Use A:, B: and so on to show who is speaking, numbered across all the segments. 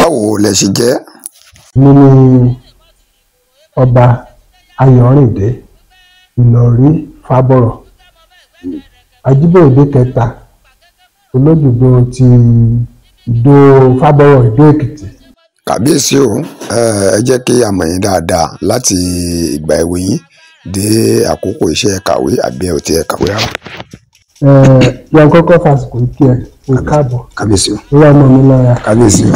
A: Báwo lẹ ṣe jẹ́?
B: Mi ni Ọba Ayọ̀rìndé Ìlọrí Fábọ̀rọ̀, Ajíbóyèdé kẹta, Olódùgbò ti Ìdó Fábọ̀rọ̀, Ìdó Èkìtì.
A: Kàbíyèsí o, ẹ jẹ́ kí a mọ̀ yín dáadáa láti ìgbà èwe yín dé àkókò iṣẹ́ kàwé, àbí ẹ ò tiẹ̀ kàwé rárá?
B: Yẹn kọ́kọ́ fàsìkò kí ẹ o káàbọ̀.
A: Kábíyèsí o.
B: Lórí ọmọ mi lọ́ra.
A: Kábíyèsí o.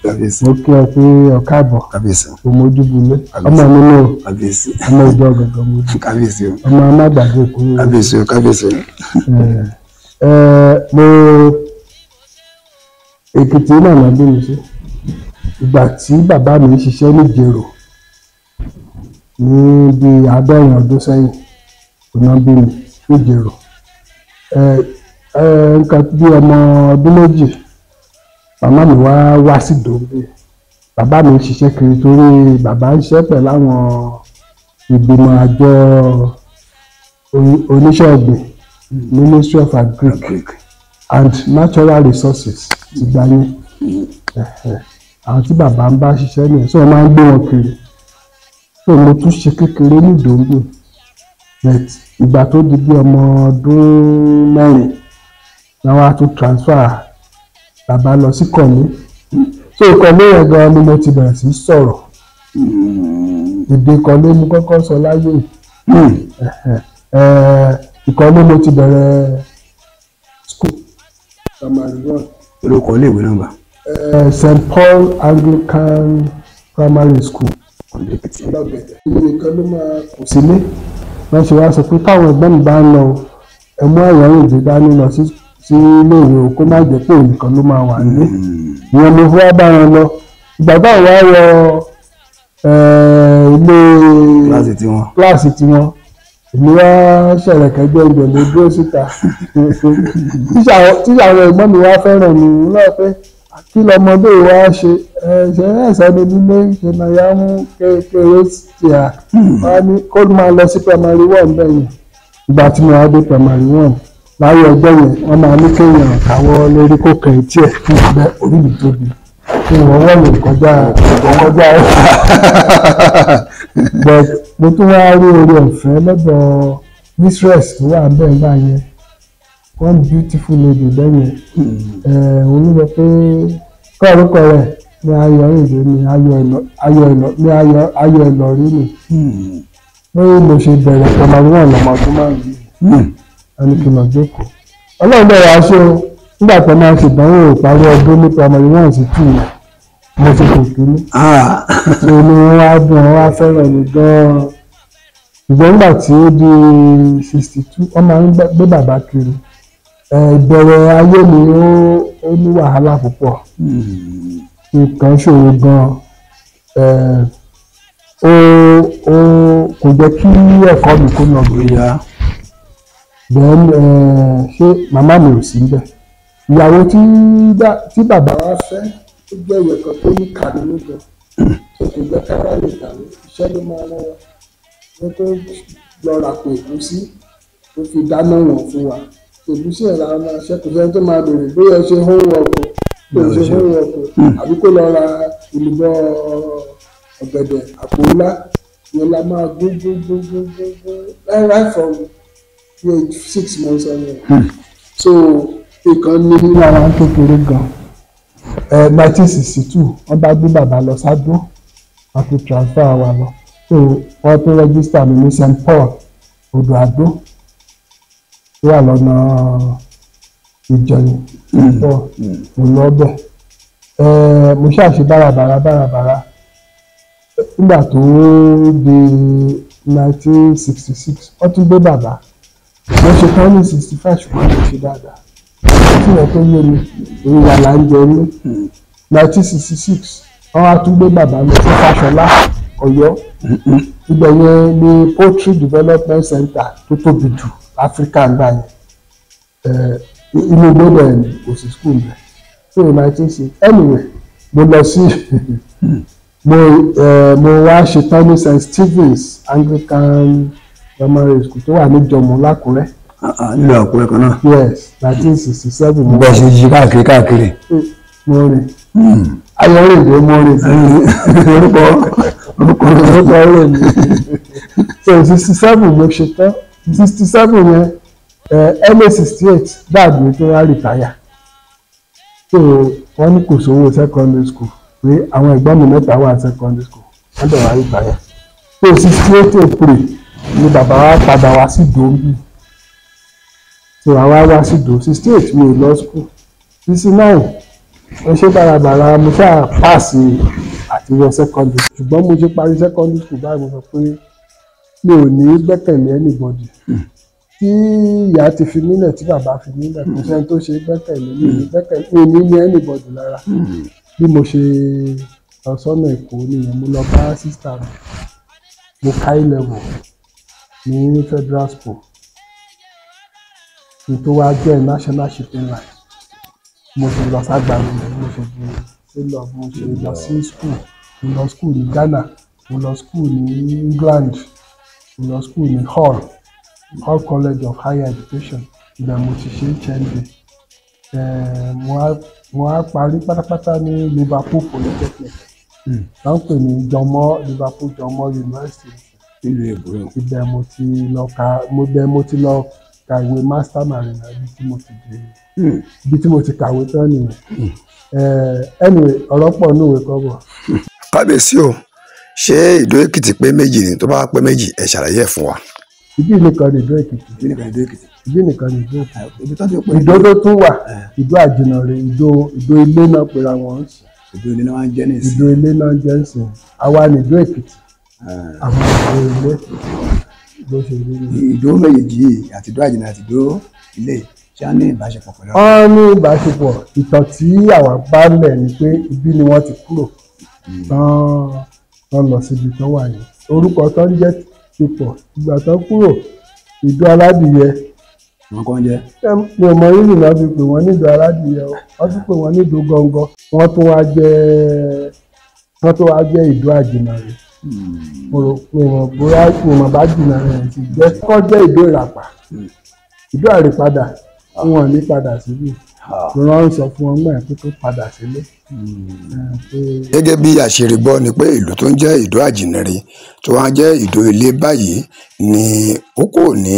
A: Kábíyèsí.
B: Mo kí ẹ pé ọ káàbọ̀.
A: Kábíyèsí.
B: O mojúbulé ọmọ mi náà.
A: Kábíyèsí.
B: Ọmọ ìjọ gàngàn mojú.
A: Kábíyèsí o.
B: Ọmọ amágbàdo kúrò.
A: Kábíyèsí o, kábíyèsí o.
B: Mo Èkìtì náà lọ bí mi sí. Ìgbà tí bàbá mi ń ṣiṣẹ́ níjẹ̀rò ní bíi 70 ọdún sẹ́yìn, kò náà bí mi níjẹ̀rò. Nǹkan bí ọmọ ọdún 2, màmá mi wá wá sí Dòńbé. Bàbá mi ń ṣiṣẹ́ kiri torí bàbá ń ṣiṣẹ́ pẹ̀lú àwọn ìgbìmọ̀ àjọ oníṣẹ́ ọ̀gbìn, Ministry of Agric and Natural Resources ti gbà yẹn. Àwọn tí bàbá ń bá ṣiṣẹ́ nìyẹn, so wọ́n máa ń gbé wọn kiri. So mo tún ṣe kékeré ní Dòńbé, but ìgbà tó di bí ọmọ ọdún 4 náà, wá tún transfer bàbá lọ sí Kọ̀lé. So Kọ̀lé yẹn gan ni mo ti bẹ̀rẹ̀ sí sọ̀rọ̀. Èdè Kọ̀lé mo kọ́kọ́ sọ láyé. Ìkọ̀lé mo ti bẹ̀rẹ̀ school, primary one.
A: Orúkọ iléèwé náà bá?
B: St Paul Anglican Primary School.
A: Kọ̀lé Èkìtì.
B: Lọ́gẹ̀dẹ̀. Èmi nìkan ló máa kù sílé. Wọ́n ṣe wá sọ pé táwọn ẹgbẹ́ mi bá ń lọ, ẹ mú Ayọ̀rìndé dání lọ sí iléèwé o, kó má jẹ́ pé òun nìkan ló máa wà nílé. Ìyẹn mo fi wá bá wọn lọ. Ìgbà táwọn wá wọ ilé
A: kíláàsì tiwọn.
B: Kíláàsì tiwọn, èmi wá ṣẹ̀rẹ̀kẹ́gbẹ́ ibẹ̀ ló dúró síta. Tíṣà àwọn ẹ̀gbọ́n mi wá fẹ́ràn mi náà pé kí lọmọdé wa ṣe ṣe ẹ̀sán ní nílé ṣe náà yá mú kékeré tí a wá ní kó máa lọ sí primary one bẹ́ẹ̀ yẹn. Ìgbà tí mo wá dé primary one láyé ọjọ́ yẹn, wọ́n máa ní kéèyàn káwọ́ lórí kó kàn etí ẹ̀ bẹ́ẹ̀, orí mi tóbi kí wọ́n wọ́n lè kọjá kọjá. But mo tún wá rí oore ọ̀fẹ́ lọ́dọ̀ mistress tó wà bẹ́ẹ̀ gbà yẹn, one beautiful lady bẹ́yẹn. Òun ló sọ pé kọ́ orúkọ rẹ̀ ní Ayọ̀rìndé ní Ayọ̀ Ìlọ ní Ayọ̀ Ìlọrí ni. Lórí mo ṣe bẹ̀rẹ̀ primary one lọ́mọ ọdún 5, ẹni kí n lọ jókòó. Ọlọ́run bẹ̀rẹ̀ aṣọ nígbà tó máa ń ṣèdánwò ìparí ọdún ní primary one sí two yẹn, mo ṣe kò kíní. So ni wọ́n wá dùn, wọ́n wá fẹ́ràn mi gan-an. Ṣùgbọ́n nígbà tí ó di 62, wọ́n máa ń gbé bàbá kiri. Ìbẹ̀rẹ̀ ayé mi ó ní wàhálà púpọ̀, nǹkan ṣòro gan-an. Ó kò jẹ́ kí ẹ̀kọ́ mi kó lọ gbé. Then ṣé màmá mi ò sí níbẹ̀. Ìyàwó tí bàbá wa fẹ́, ó jẹ́ ìyẹn kan tó ní kàní níbẹ̀ tó kò jẹ́ kára lè kàwé. Iṣẹ́ ló máa rán wa wọ́n tó lọ rà pé ẹ̀gúsí tó fi dáná wọ̀n fún wa. Ẹ̀gúsí ẹ̀ la máa ṣe, kò sẹ́ni tó máa béèrè bóyá ẹ ṣe homework o, kò ṣe homework o, àbí kó lọ ra èlùbọ́ ọ̀gẹ̀dẹ̀ àpò ńlá yẹn la máa gún gún gún gún gún gún right from age 6 months onward. So ìkan ní lára kékeré gan. 1962, wọ́n bá gbé bàbá lọ sádó, wọ́n fi transfer wa lọ. So wọ́n tún register mi ní St Paul Odò Àdó tó wà lọ́nà Ìjọyìn. St Paul mo lọ bẹ̀. Mo ṣàṣe bárabàrà bárabàrà. Nígbà tó di 1966, wọ́n tún gbé bàbá. Mo ṣe tán ní 65, ṣùgbọ́n mo ṣe dáadáa tí wọ́n tó yé mi èyí wà là ń jẹ ní 1966. Wọ́n wá tún gbé bàbá lọ sí Fáṣọlá, Ọ̀yọ́. Ibẹ̀ yẹn ní poultry development center tó tóbi jù Áfíríkà ńgbà yẹn. Inú gbọ́dọ̀ ẹ̀ kò sí school bẹ̀. So 1960 anyway, mo lọ sí mo wá ṣetán ní St Stephen's Anglican Primary School tó wà ní Jọ̀mú l'Ákúrẹ́.
A: Nílùú Àkúrẹ́ kan náà?
B: Yes, 1967.
A: Bẹ́ẹ̀ ṣe yí káàkiri káàkiri.
B: Mo rìn Ayọ̀rìndé mo rìn sí
A: Orúkọ orúkọ
B: orúkọ rẹ̀ mi. So 67 mo ṣe tán. 67 yẹn, LA 68 daddy mi tó wá retire. So wọ́n ní kò sówó secondary school, pé àwọn ẹ̀gbọ́n mi mẹ́ta wà secondary school, wọ́n dẹ̀ wá retire. So 68 April ni bàbá wa padà wá sí Ìdó. So àwa wá sí Ìdó 68, mi ò lọ school. 69 mo ṣe bàràbàrà, mo ṣáà pass àti wọ secondary, ṣùgbọ́n mo ṣe parí secondary school báyìí, mo sọ pé mi ò ní gbẹ́kẹ̀lé anybody. Tí ìyá ti fi mílẹ̀, tí bàbá fi mílẹ̀, kò sẹ́ni tó ṣe gbẹ́kẹ̀lé. Mi ò ní gbẹ́kẹ̀lé, mi ò ní ní anybody lára. Bí mo ṣe lọ sọ́nà Èkó nìyẹn. Mo lọ bá sister mi. Mo ka A level ní Federal School kí n tó wá jẹ́ National Shipping Line. Mo ṣe lọ ságbàmù, mo ṣe di sailor. Mo ṣe lọ sí school, mo lọ school ní Ghana, mo lọ school ní England, mo lọ school ní Hull, Hull College of Higher Education. Ibẹ̀ mo ti ṣe HND. Mo wá parí pátápátá ní Liverpool Polytechnic wọ́n ń pè ní John Moore, Liverpool John Moore University.
A: Nílùú èbó.
B: Ibẹ̀ mo ti lọ ka mo ibẹ̀ mo ti lọ ka ìwé master mariner. Ibi tí mo ti kàwé tán nìyẹn. Anyway, ọ̀rọ̀ pọ̀ ní ìwé kọ́bọ̀.
A: Kábíyèsí o, ṣé Ìdó Èkìtì pé méjì ni? Tó bá pé méjì, ẹ ṣàlàyé ẹ̀ fún wa.
B: Ibi nìkan ní Ìdó Èkìtì.
A: Ibi nìkan Ìdó Èkìtì.
B: Ibi nìkan ní Ìdó Èkìtì.
A: Ibi tó ti pé
B: Ìdó tó tún wà, Ìdó Àjìnàrè, Ìdó Ilé náà pera wọn ń sìn.
A: Ìdó Ilé náà wá ń jẹ́ ní ìsìn.
B: Ìdó Ilé náà jẹ́ ń sìn. Àwa ní Ìdó Èkìtì, àwọn Ìdó Ilé bó ṣe rí ni.
A: Ìdó méjèèjì yìí, àti Ìdó Àjìnà àti Ìdó Ilé, ṣé á ní ìbáṣepọ̀ pẹ̀lú
B: Wọ́n ní ìbáṣepọ̀. Ìtàn tí àwa bá lẹ̀ ni pé ibi ni wọ́n ti kúrò tán tán lọ síbi tán wà yìí. Orúkọ tó ń jẹ́ ti pọ̀ ìgbà tán kúrò. Ìdó Aládìyẹ.
A: Wọn kàn jẹ́.
B: Mi ò mọ rírì náà fi pè wọ́n ní Ìdó Aládìyẹ o. Wọ́n tún pè wọ́n ní Ìdó Gọ́ngọ́. Wọ́n tún wá jẹ́ Ìdó Àjìnàrè. Mo rò pé wọn bóyá mo mọ̀ bá jìnnà rẹ̀ ti jẹ́ kọ́ jẹ́ Ìdó Ìràpà, Ìdó Àrèpadà. Wọn ò ní padà síbí. Wọ́n ń sọ fún wọn mọ́ ẹ̀ pé kó padà sílé.
A: Gẹ́gẹ́ bí àṣírí gbọ́ ni pé ìlú tó ń jẹ́ Ìdó Àjìnàrè, tó wá jẹ́ Ìdó Ilé báyìí, ni ó kò ní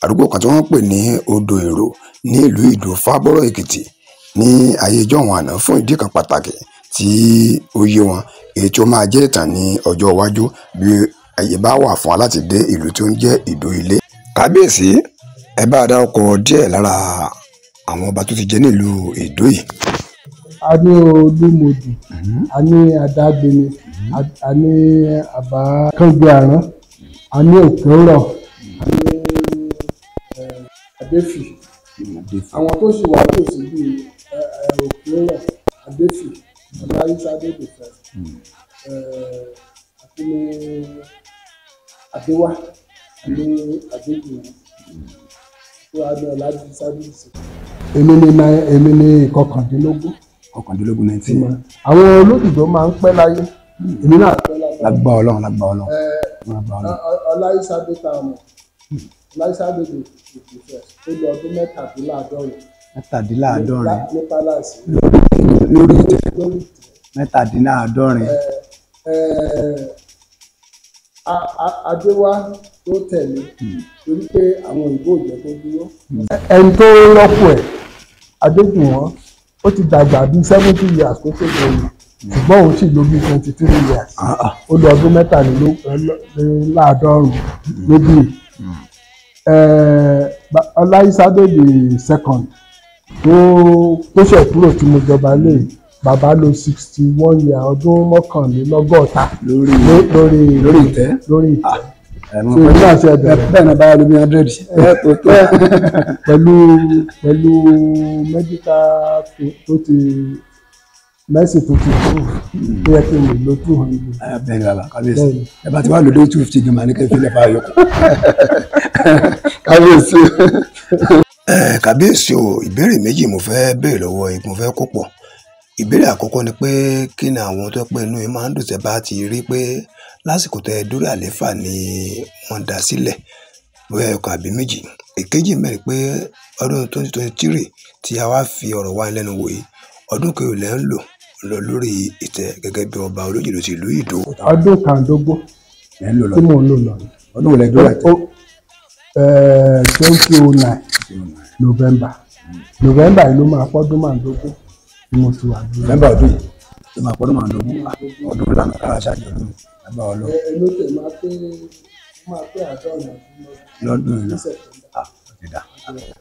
A: àdúgbò kan tí wọ́n ń pè ní Odò Èrò ní ìlú Ìdó Fábọ́rọ̀ Èkìtì ní ayé ìjọ́un àná, fún ìdí kan pàtàkì tí ó yé wọn, èyí tí ó máa jẹ́ ìtàn ní ọjọ́ iwájú bí àyè bá wà fún wa láti dé ìlú tí ó ń jẹ́ Ìdó Ilé. Kábíyèsí, ẹ bá a dárúkọ díẹ̀ lára àwọn ọba tó ti jẹ nílùú Ìdó yìí.
B: A ní Olúmọdù, a ní Adágbéni, a ní Àbákángbé Àrán, a ní Òkèrò, a ní Adéfì. Àwọn tó sì wà tòsí bíi Òkèrò, Adéfì, Ọláyísádé the first, àti ní Adéwà, ní Adéjùwọ̀n tó wà ní Ọláyísádé the second. Èmi ní ìkọkàndínlógún.
A: 19, 19.
B: Àwọn olódùdó máa ń pẹ́ láyé, èmi náà pẹ́ láyé.
A: Lágbá Ọlọ́run, lágbá Ọlọ́run, lágbá Ọlọ́run.
B: Ọláyísádé tá a mọ̀, Ọláyísádé the first, ó lò ọdún 77.
A: 77.
B: Ní palace.
A: Lórí ìtẹ́.
B: Lórí ìtẹ́.
A: 77.
B: Adéwà tó tẹ̀lé, torí pé àwọn òyìnbó ò jẹ́ kó dúró. Ẹni tó rọ́pò ẹ̀, Adéjùwọ̀n, ó ti dàgbà bíi 70 years kó tó lọ, ṣùgbọ́n òun sì lò bíi 23 years. Ó lò ọdún 73 níbí. Ọláyísádé the second tó ṣẹ̀ kúrò tí mo jọba lé, bàbá lò 61 year, ọdún 61.
A: Lórí
B: lórí
A: lórí ìtẹ́.
B: Lórí ìtẹ́. So èmi náà ṣe bẹ̀rẹ̀.
A: Bẹ́ẹ̀ náà báyà ló bí 100 tó tó.
B: Pẹ̀lú medical tó ti medicine tó ti prove tó yẹ kí n lè lo 200.
A: Bẹ́ẹ̀ ni bàbá kábíyèsí, ẹ bá ti wá lòdì 250 gan, màá ní kẹ́ fi lè fa yòókù, kábíyèsí. Kábíyèsí o, ìbéèrè méjì mo fẹ́ béèrè lọ́wọ́ yín, mo fẹ́ kó pọ̀. Ìbéèrè àkọ́kọ́ ni pé kí ni àwọn tó pé inú yín máa ń dùn tẹ́ bá ti rí pé lásìkò tẹ́ dórí àlééfà ni wọ́n dá sílẹ̀, bóyá ẹ̀kan àbí méjì. Èkejì mẹ́rin pé ọdún 2023 tí a wá fi ọ̀rọ̀ wá lẹ́nu wò yìí, Ọdún kẹrin lẹ́ ń lò lọ lórí ìtẹ́ gẹ́gẹ́ bí ọba Olójìdó ti ìlú Ìdó.
B: Ọdún kàndógún tí mò ń lò lọ.
A: Ọdún wo lẹ dúró àtẹ?
B: 2009 November. November yìí ló máa pọ́dún márùndógún tí mo ti wà lórí.
A: November ọdún yìí ló máa pọ́dún márùndógún, ọdún lànà kára ṣáàjì ọdún lágbà ọlọ́.
B: Ẹ ló tẹ̀ máa pé àádọ́rin ọdún
A: lọ́dún yìí náà. Ti dà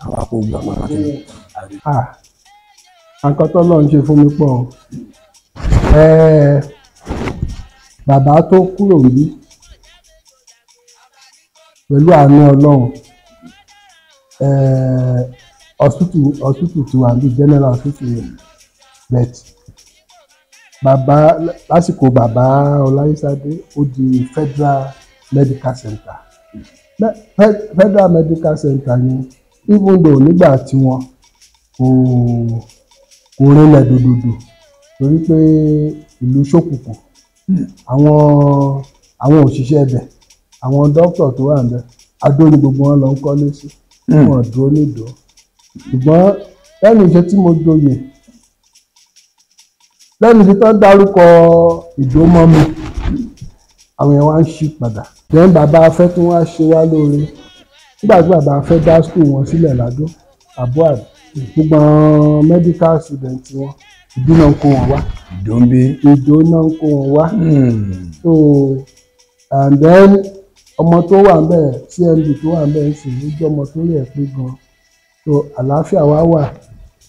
A: àwọn akógbó àwọn akógbó.
B: Nǹkan tó lọ́n ṣe fún mi pọ̀ o. Bàbá tó kúrò níbí pẹ̀lú àánú Ọlọ́run, hospital ti wà ní general hospital yẹn, but bàbá lásìkò bàbá Ọláyísádé ó di Federal Medical Center. Federal Medical Center yẹn, even though nígbà tí wọn kò rinlẹ̀ dòdòdò torí pé ìlú ṣókùnkùn, àwọn òṣìṣẹ́ ibẹ̀, àwọn dókítà tó wà níbẹ̀, Adó ni gbogbo wọn lọ ń kọ́lé sí, wọn dúró nídòó. Ṣùgbọ́n lẹ́nu iṣẹ́ tí mo joyè, lẹ́nu iṣẹ́ tó ń dárúkọ Ìdó mọ́ mi, àwọn yẹn wá ń ṣí padà. Then bàbá Afẹ́ tún wá ṣe wá lóore nígbà tí bàbá Afẹ́ dá school wọn sílẹ̀ ládó àbúrò, gbogbo àwọn medical student wọn Ìdó náà ń kó wọn wá.
A: Ìdó ń bí.
B: Ìdó náà ń kó wọn wá. So and then ọmọ tó wà ń bẹ̀, CMD tó wà ń bẹ̀ ń sìn ní jẹ́ ọmọ tó rí ẹ̀ pé gan. So àlàáfíà wa wà,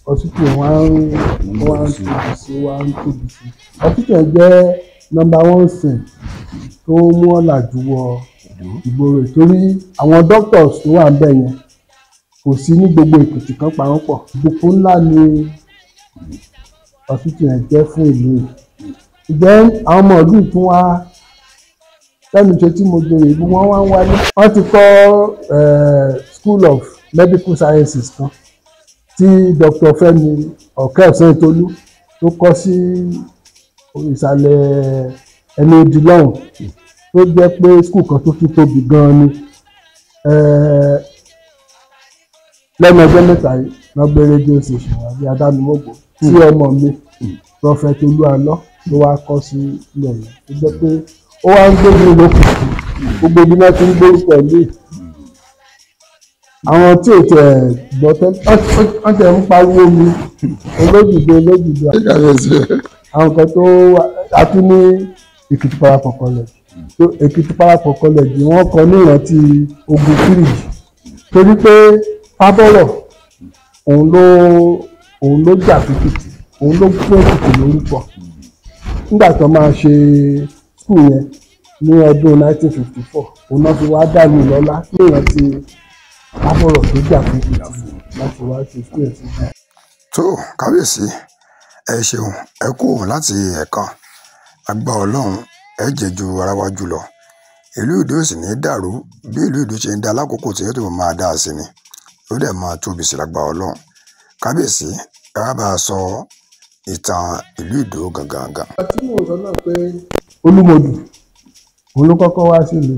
B: hospital wa ń tóbi sí, wa ń tóbi sí. Hospital jẹ́ number 1 sin tó mú ọ̀làjú wọ ìgboro, torí àwọn doctors tó wà ń bẹ̀ yẹn kò sí ní gbogbo Èkìtì kan pa wọ́n pọ̀. Ìbùkún ńlá ni hospital yẹn jẹ́ fún ìlú yìí. Ǹjẹ́ àwọn ọmọ ìlú tún wá lẹ́nu iṣẹ́ tí mo joyè, ibi wọ́n wá ń wálé. Wọ́n ti kọ́ School of Medical Sciences kan tí Dr. Fẹ́mi Ọ̀kẹ́ Ọ̀sẹ́ntolú tó kọ́ sí ìsàlẹ̀ ẹnu odi lọ́hùn, tó jẹ́ pé school kan tó tún tóbi gan-an ni. Lẹ́nu ọjọ́ mẹ́ta yìí wọ́n gbé rédíò station wá bí Adánimọ̀gbò tí ọmọ mi Prophet Olúalọ́ ló wá kọ́ sí ilẹ̀ yìí, tó jẹ́ pé ó wá ń gbógun lókùnkùn, gbogbo ibi náà ti ń gbórúkọ ìlú. Àwọn tí ò tẹ̀ gbọ́ tẹ́lẹ̀ wọ́n tẹ̀ ń pariwo mi Olójìdó Olójìdó. Àwọn kan tó wà á tún ní Èkìtì Parapọ̀ College. So Èkìtì Parapọ̀ College wọ́n kọ ní ìrántí ogun Kírìjì, torí pé Fábọ́rọ̀ òun ló jà f'Èkìtì, òun ló fún Èkìtì lórúkọ. Nígbà tó máa ṣe skul yẹn ní ọdún 1954, òun náà fi wá dàlú lọ́lá ní ìrántí Fábọ́rọ̀ tó jà f'Èkìtì láti wá ṣe skul yẹn sí.
A: Tó kábíyèsí, ẹ ṣeun, ẹ kú láti ẹ̀ẹ̀kan agbá Ọlọ́run, ẹ jẹ́ ju ara wa jù lọ. Ìlú Ìdó sì ní dàrú bí ìlú Ìdó ṣe ń da lákòókò tí yóò tó máa dá sí ni, yóò dẹ̀ máa tóbi sí lágbá Ọlọ́run. Kábíyèsí, ẹ wá bá a sọ ìtàn ìlú Ìdó gangan.
B: Àti mò ń sọ náà pé Olúmọdù òun ló kọ́kọ́ wá sílùú.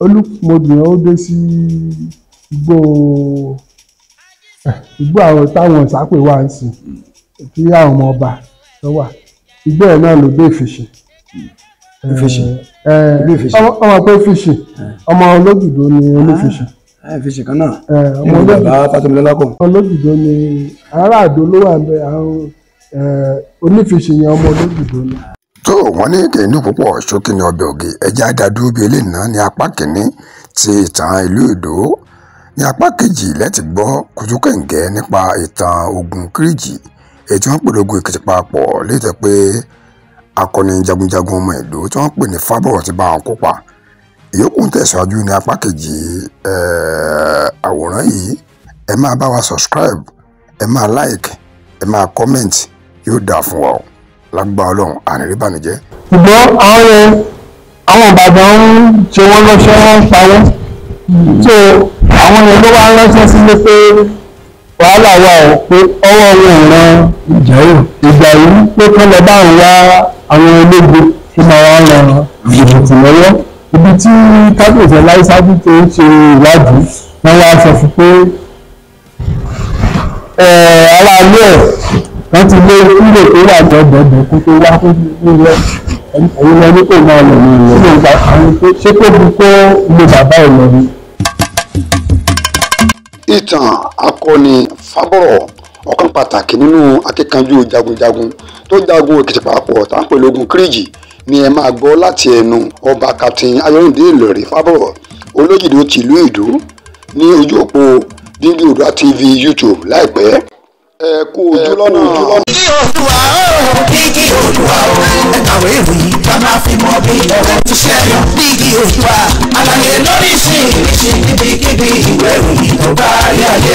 B: Olúmọdù yẹn ó dé sí igbó àwọn táwọn ìsápè wà ń sìn tí àwọn ọmọ ọba tó wà, igbó ẹ̀ náà ló dé Ìfìṣì. Ọmọ pé Ìfìṣì ọmọ Olójìdó ni Olúfìṣì.
A: Ìfìṣì kan náà ọmọ bàbá Fátómilọ́lá kọ.
B: Olójìdó ni ará Àdó ló wà ń bẹ, àwọn Onífìṣì yẹn ọmọ Olójìdó ni.
A: Tó wọ́n ní kì í dùn púpọ̀, ṣókí ni ọbẹ̀ ògì. Ẹjẹ́ àdàdúró bíi eléyìí náà ní apá kìíní ti ìtàn ìlú Ìdó. Ní apá kejì lẹ́tì gbọ́ kùtùkẹ̀ǹgẹ́ nípa ìtàn ogun Kírìjì, èyí tí wọ́n pè lógun Èkìtì Parapọ̀, léyìí pé akọni jagunjagun ọmọ Ìdó tí wọ́n pè ní Fábọ́rọ̀ ti bá wọn kópa. Ìyókù ń tẹ̀síwájú ní apá kejì àwòrán yìí. Ẹ máa bá wa subscribe, ẹ máa like, ẹ máa comment, yóò dáa fún wa o. Lágbára Ọlọ́run, àní rí bànújẹ́.
B: Ṣùgbọ́n àwọn Ìbàdàn ń ṣe wọ́n lọ́ṣọ́, wọ́n ń pa wọ́n. So àwọn yẹn ló wá ránṣẹ́ sílé pé wàhálà wà ó, pé ọwọ́ wọn ò ran ìjà yìí, pé kán lọ bá ń wá àwọn ológun tó máa wá ran Èkìtì lọ́wọ́. Ibi tí kábíyèsí Ọláyísádé tó ń ṣe ìwádìí, wọ́n wá sọ fún pé aráalé ẹ̀ Wọ́n ti lé kúrò tó wà gbọ̀ngbọ̀ngbọ̀ kó tó wá kó ní lọ. Ẹ̀yin lọ ní kò máa lọ ní lọ. Ṣé kó bu kó ilé bàbá ẹ̀ lọ ni?
A: Ìtàn akọni Fábọ̀rọ̀, ọ̀kan pàtàkì nínú akíkanjú jagunjagun tó jagun Èkìtì papọ̀ tá à ń pè lógun Kírìjì ni ẹ máa gbọ́ láti ẹnu ọba Captain Ayọ̀rìndé Ìlọ̀rí Fábọ̀rọ̀ Olójìdó tìlú Ìdó ní ojú òpó Díngí Oòduà TV YouTube láìpẹ́. Ẹ kú ojú lọ́nà.
C: Díngí Oòduà o, Díngí Oòduà o, ẹ kàwé ìròyìn ká máa fi mọ bí ọ̀rọ̀ ti ṣẹlẹ̀. Díngí Oòduà, àlàyé lóríṣiríṣi níbikíbi ìwé ìròyìn tó bá rí ayé.